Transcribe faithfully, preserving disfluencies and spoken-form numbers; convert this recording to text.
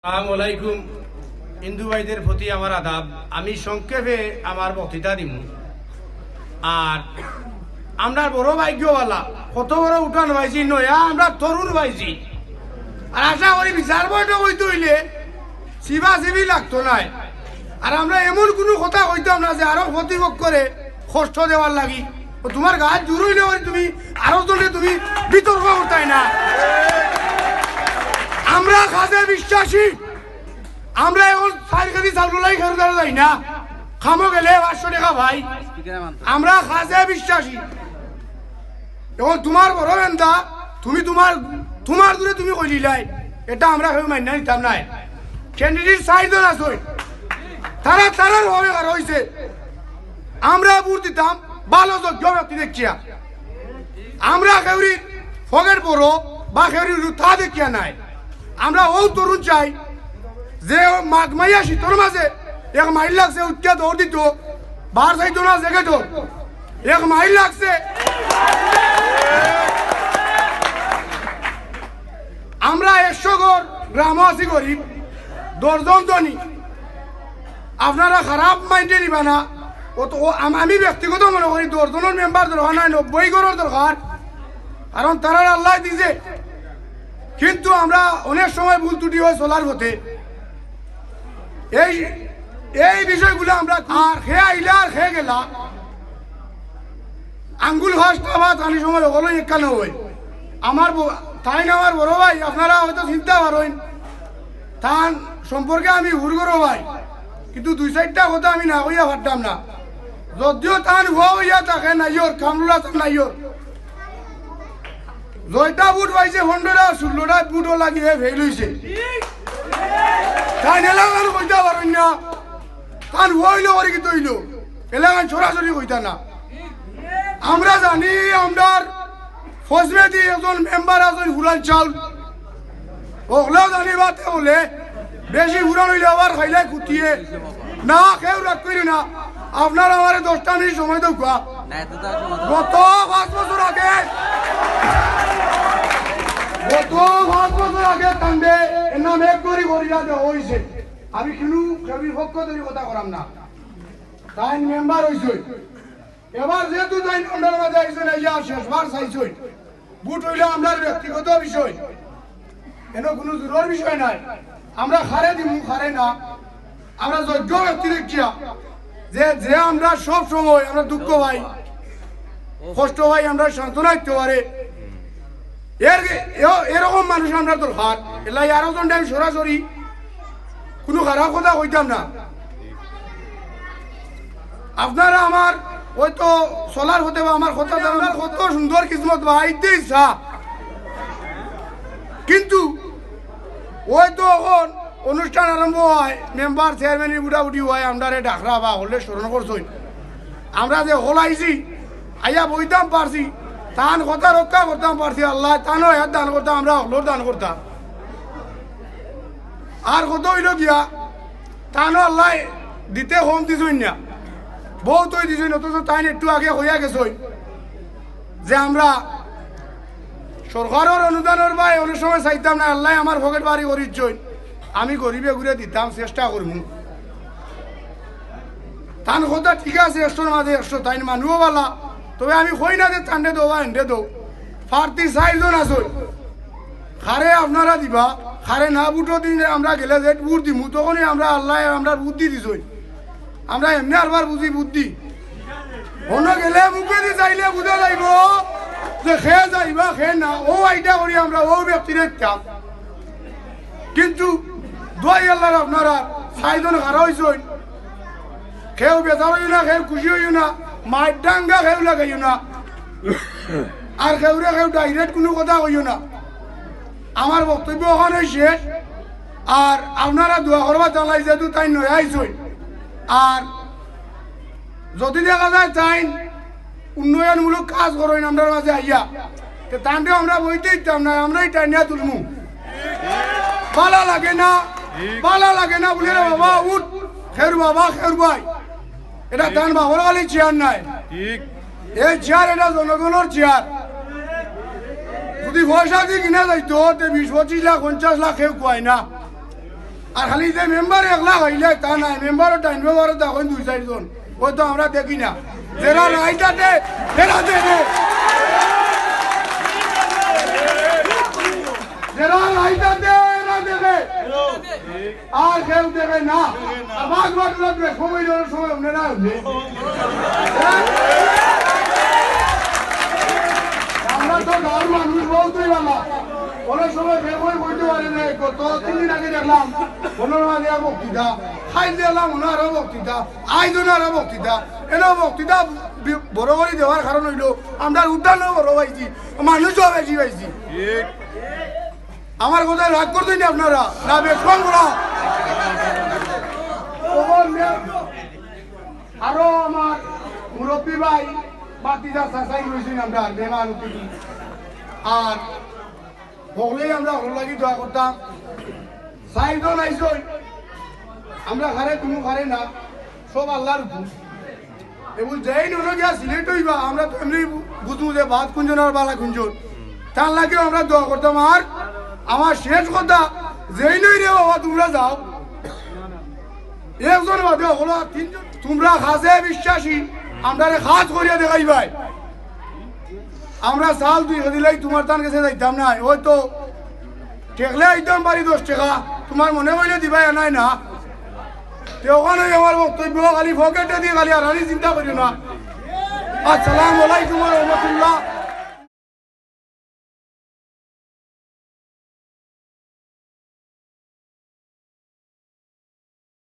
আসসালামু আলাইকুম। হিন্দু ভাইদের প্রতি আমার আদাব। আমি সংক্ষেপে আমার বক্তৃতা দিমু। আর আমরার বড় ভাগ্যবালা, কত বড় উঠান পাইছি, নয়া আমরা তরুণ পাইছি। আর আশা করি বিচার বৈঠক অইতো অইলে চিবা চিবি লাগতো নায়। আর আমরা এমন কুনু কথা কইতাম না যে আরো প্রতিপক্ষরে কষ্ট দেওয়ার লাগি। ও তুমার গাত জুর অইলে অইলে তুমি আরো জনরে তুমি বিতর্ক করতায় না। আমরা কাজে বিশ্বাসী। আমরা অখন চাইর কেজি চাউল লইয়া খেউর দ্বারো যাই না। কামো গেলে পাঁচশো টেকা পাই। আমরা কাজে বিশ্বাসী। অখন তুমার বড় বেন্দা, তুমি তুমার, তুমার দূরে তুমি কইলিলায়, ইটা আমরা কেউ মাইন্না নিতাম নায়। Candidate চাইরজন আছইন, তারা তারার ভাবে খাড়া অইছে। আমরা ভোট দিতাম ভালো যোগ্য ব্যক্তি দেখিয়া। আমরা কেউরির পকেট বড় বা কেউরির রুতা দেখিয়া নায়। আমরা অউ তরুণ চাই যে মাঘ মাইয়া শীতর মাঝে এক মাইল লাগছে উঠিয়া দৌড় দিতো, বার চাইতো না জ্যাকেটর, এক মাইল লাগছে। আমরা একশো ঘর গ্রামো আছি গরিব, দশজন ধনী। আপনারা খারাপ মাইন্ডে নিবা না। ও তো, ও আম-, আমি ব্যক্তিগত মনে করি দশজনর মেম্বার দরকার নায়, নব্বই ঘরর দরকার। কারণ তারার আল্লায় দিছে, কিন্তু আমরা অনেক সময় ভুল ত্রুটি অয় চলার পথে। এই, এই বিষয়গুলা আমরা, আর কে আইলা আর কে গেলা, আঙ্গুল ফাস্ট আবার তানি সময় হকলউ একখান অয়। আমার ব-, তাইন আমার বড় ভাই, আপনারা হয়তো চিনতা পারইন, তান সম্পর্কে আমি হুর করো ভাই, কিন্তু দুই চাইরটা কথা আমি না কইয়া পারতাম না। যদিও তান হুয়া অইয়া থাকে নাইওর, কামরুল হাসান নাইওর, জয়টা ভোট পাইছে, পনেরোটা ষোলোটা ভোটও লাগিয়ে ফেল অইছে। তাইন এলাকান কইতা পারইন না, তান হুয়া অইলো করি কিতা অইলো, এলাকান সরাসরি কইতা না। আমরা জানি আমরার ফজমেদি একজন মেম্বার আছইন হুরান চাউল, হকলেও জানি বাতে বলে, বেশি হুরান অইলে আবার খাইলাই কুটিয়ে। না, কেউ রাগ করি না, আপনারা আমারে দশটা মিনিট সময় দেউক্কা। গত পাঁচ বছর আগে, গত পাঁচ বছর আগে তানরে এর নাম এক করি করিয়া দেওয়া অইছে। আমি কুনু কেউর পক্ষ ধরি কথা করাম না, তাইন মেম্বার অইছইন। এবার যেহেতু তাইন আমরার মাঝে আইছইন, আইয়া শেষবার চাইছইন, ভোট অইলে আমরার ব্যক্তিগত বিষয়, এন কুনু জোরর বিষয় নায়। আমরা কারে দিমু, কারে না, আমরা যোগ্য ব্যক্তি দেখিয়া, যে, যে আমরা সব সময় আমরা দুঃখ পাই, কষ্ট পাই, আমরা সান্ত্বনা দিতে পারে, এর, এ-, এরকম মানুষ আমরার দরকার। এরলাগি আরো জন আমি সরাসরি কুনু খারাপ কথা কইতাম না। আপনারা আমার হয়তো চলার পথে বা আমার কথা জানার কত সুন্দর কিসমত বা আইতে ইচ্ছা, কিন্তু হয়তো অখন অনুষ্ঠান আরম্ভ অয়, মেম্বার চেয়ারম্যানর বুটাবুটি অয়, আমরারে ডাকরা বা হকলে স্মরণ করছইন। আমরা যে হকল আইছি, আইয়া বইতাম পারছি, তান কথা রক্ষা করতাম পারছি, আল্লায় তানও হায়াত দান করতা, আমরা হকলর দান করতা। আর কথা অইলো গিয়া, তানও আল্লায় দিতে কম দিছইন না, বউতউ দিছইন, অথচ তাইন একটু আগে কইয়া গেছইন যে আমরা সরকারর অনুদানর বায় অনেক সময় চাইতাম না, আল্লায় আমার পকেট ভারি করি দিছইন, আমি গরিবে গুরে দিতাম, চেষ্টা করমু। তান কথা ঠিক আছে, একশোর মাঝে একশো, তাইন মানুও বালা, তবে আমি কই না যে তানরে দেও বা এনরে দেও, প্রার্থী চাইরজন আছইন, কারে আপনারা দিবা, কারে না, ভোটর দিন আমরা গেলে যে ভোট দিমু, তখনই আমরা আল্লায় আমরার বুদ্ধি দিছইন। আমরা এমনে আরবার বুঝি বুদ্ধি। অনো গেলে মুখেদি চাইলে বুঝা যাইবো যে কে যাইবা, কে না। অউ আইডিয়া করি আমরা অউ ব্যক্তিরে দিতাম। কিন্তু দোয়াই আল্লার আপনারা চাইরজন খাড়া অইছইন, কেউ বেজার অইও না, কেউ খুশি অইও না, মাইর ডাঙ্গা কেউ লাগাইও না, আর কেউরে কেউ direct কুনু কথা কইও না। আমার বক্তব্য অখানউ শেষ। আর আপনারা দোয়া করবা তান লাগি, যেহেতু তাইন নয়া আইছইন। আর যদি দেখা যায় তাইন উন্নয়নমূলক কাজ করইন আমরার মাঝে আইয়া, তে তানরে আমরা বইতে দিতাম না, আমরাউ টানিয়া তুলমু। বালা লাগে না, বালা লাগে না বুলে রে বাবা, উঠ, খেউর বাবা, খেউর ভাই। ইটা তান বাপর খালি চেয়ার নায়। ঠিক। এই চেয়ার ইটা জনগণর চেয়ার। যদি পয়সা দি কিনা যাইতো, তে বিশ, পঁচিশ লাখ, পঞ্চাশ লাখ কেউ খুয়ায় না। আর খালি যে মেম্বার একলা অইলে তা নায়, মেম্বারও ডাইন মেম্বারও দেখইন দুই চাইরজন, অউ তো আমরা দেখি না। যেরা রাইত আতে, এরা দেখে। যেরা রাইত আতে, এরা দেখে। আর কেউ দেখে না। আর বাদ বাদ বাদ বাদ সময় ধরে সময় অন্যরা অইলে। আমরা তো গাঁওর মানুষ বলতেই পারলাম। অনেক সময় কেউ কইতে পারে না। গত তিন দিন আগে দেখলাম, অন্যরা দেওয়া বক্তৃতা, খাইল দেখলাম অন্য আরো বক্তৃতা, আইজ অন্য আরো বক্তৃতা। এনে বক্তৃতা বি-, বড় করি দেওয়ার কারণ অইলো, আমরা উঠানো বড় পাইছি, মানুষও বেশি পাইছি। আমার কথায় রাগ করছেন নি আপনারা? না, বেশ কম করা। তখন মে-, আরো আমার মুরব্বী ভাই, বাতিজা চাচাই রইছেন আমরা, মেহমান অতিথি। আর হকলেই আমরা হকলর লাগি দোয়া করতাম। চাইরজন আইছইন, আমরা কারে কুনু কারে না, সব আল্লার হুকুম। এবং যেইন অনো গিয়া সিলেক্ট অইবা, আমরা তো এমনেই বু-, বুঝমু যে বাদ কুনজন আর বালা কুনজন। তার লাগিও আমরা দোয়া করতাম। আর আমার শেষ কথা, যেইন অইরে বাবা তুমরা যাও, একজন বাদে হকল তিনজন, তুমরা কাজে বিশ্বাসী, আমরারে কাজ করিয়া দেখাইবায়। আমরা চাল দুই কেজি লাই তুমার তান গেছে যাইতাম নায়, অইতো ঠেকলে আইতাম পারি দশ টেকা, তুমার মনে অইলে দিবায়, আর নায় না। তে অখান অইলো আমার বক্তব্য, খালি পকেটে দি খালি আর আমি চিন্তা করিও না। আসসালামু আলাইকুম ওয়া রাহমাতুল্লাহ।